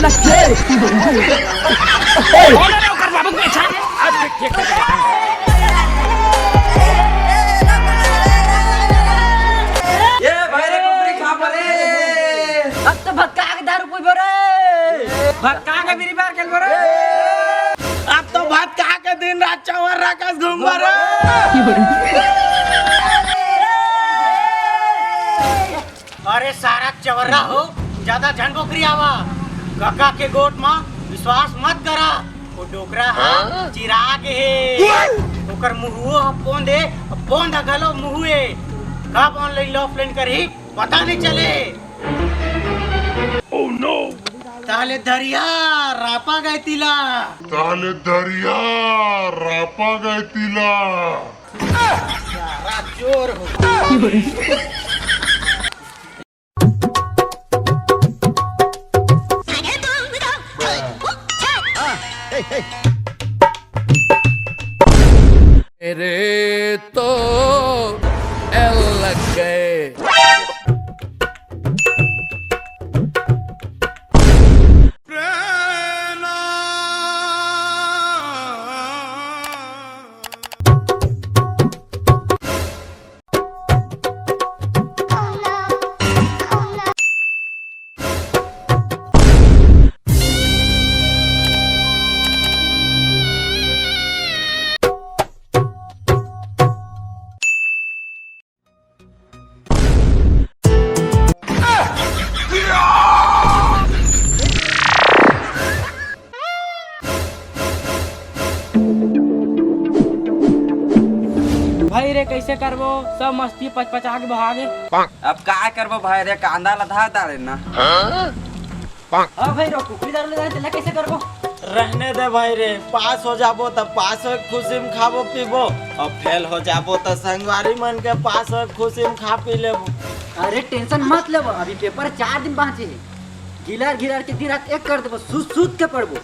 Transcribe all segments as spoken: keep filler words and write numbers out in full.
ए भाई रे, कुकरी खा परे। अब तो भटका के दारू पीबो रे। भटका के बीड़ी बार खेलबो रे। अब तो भटका के दिन रात चौरा कस घूमबो रे। अरे सारा चवरा हो, ज्यादा झन बोकरी आवा। कका के गोठ म विश्वास मत करा। वो डोकरा ह चिराग हे। ओकर मुहुओ ह पोंद हे, पोंद ह घलो मुहु हे। कब online offline करही, पता नहीं चले। Oh no! ताले दरिया रापा गए तिला। ताले दरिया रापा गए तिला। सारा चोर हो। मेरे तो एल लग गए। भाई रे, कैसे करबो? सब मस्ती पचपचा के बहा गे। अब का करबो भाई रे, कांदा ला धार डाले ना। हाँ भाई रो, कुकरी दारू ले जाने, तेला कैसे करबो? रहने दे भाई रे, पास हो जाबो त पास हो खुशी में खाबो पीबो, और फेल हो जाबो त संगवारी मन के पास हो खुशी में खा पी लेबो। अरे टेंशन मत लेबो, अभी पेपर चार दिन बाँचे हे। गिलार गिलार के दिन रात एक कर देबो, सूत सूत के पढ़बो।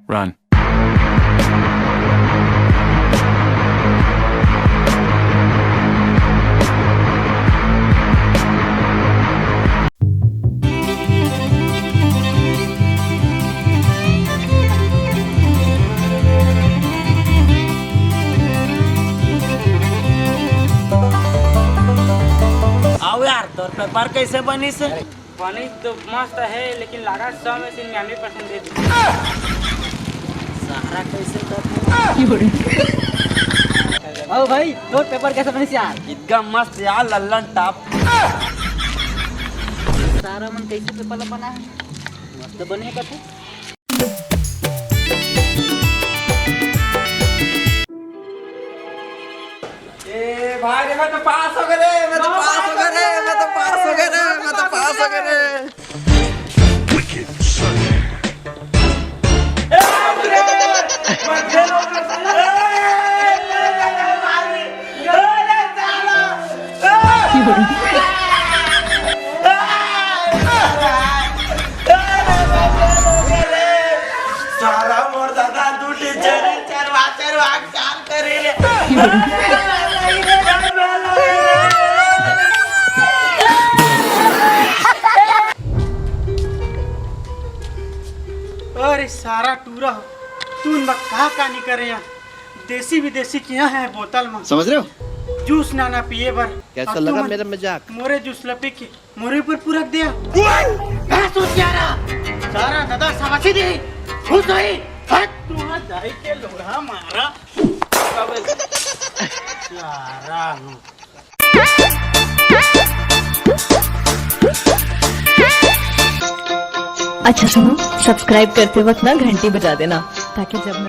Run. आओ यार, तोर पेपर कैसे बनिस हे? बनिस तो मस्त हे, लेकिन लागत सौ में से निन्यानवे परसेंट दे दी। सारा कैसे कर? आओ भाई, तोर पेपर कैसे बनिस यार? एकदम मस्त यार, लल्लन टॉप। सारा मन कैसे पेपर ला बना हे? मस्त बने हे कथे। ए भाई रे, मैं तो पास हो गए रे, मैं तो पास हो गए रे, मैं तो पास हो गए रे, मैं तो पास हो गए रे। सारा मोर दादा दू टीचर चरवा चरवा काम करे ले। अरे सारा टूरा हो, तू न का का नहीं करे यार। देसी विदेशी किया है बोतल में। समझ रहे हो? जूस ना ना पिए बर। कैसा लगा मेरा मजाक? मोरे जूस ल पी के मोरे ऊपर पुरक दिया। भैंस हो क्या रहा? सारा दादा साबासी दे। खुश होई। हट। तू जाई के लोढ़ा मारा। सारा हूँ। अच्छा सुनो, सब्सक्राइब करते वक्त ना घंटी बजा देना, ताकि जब मैं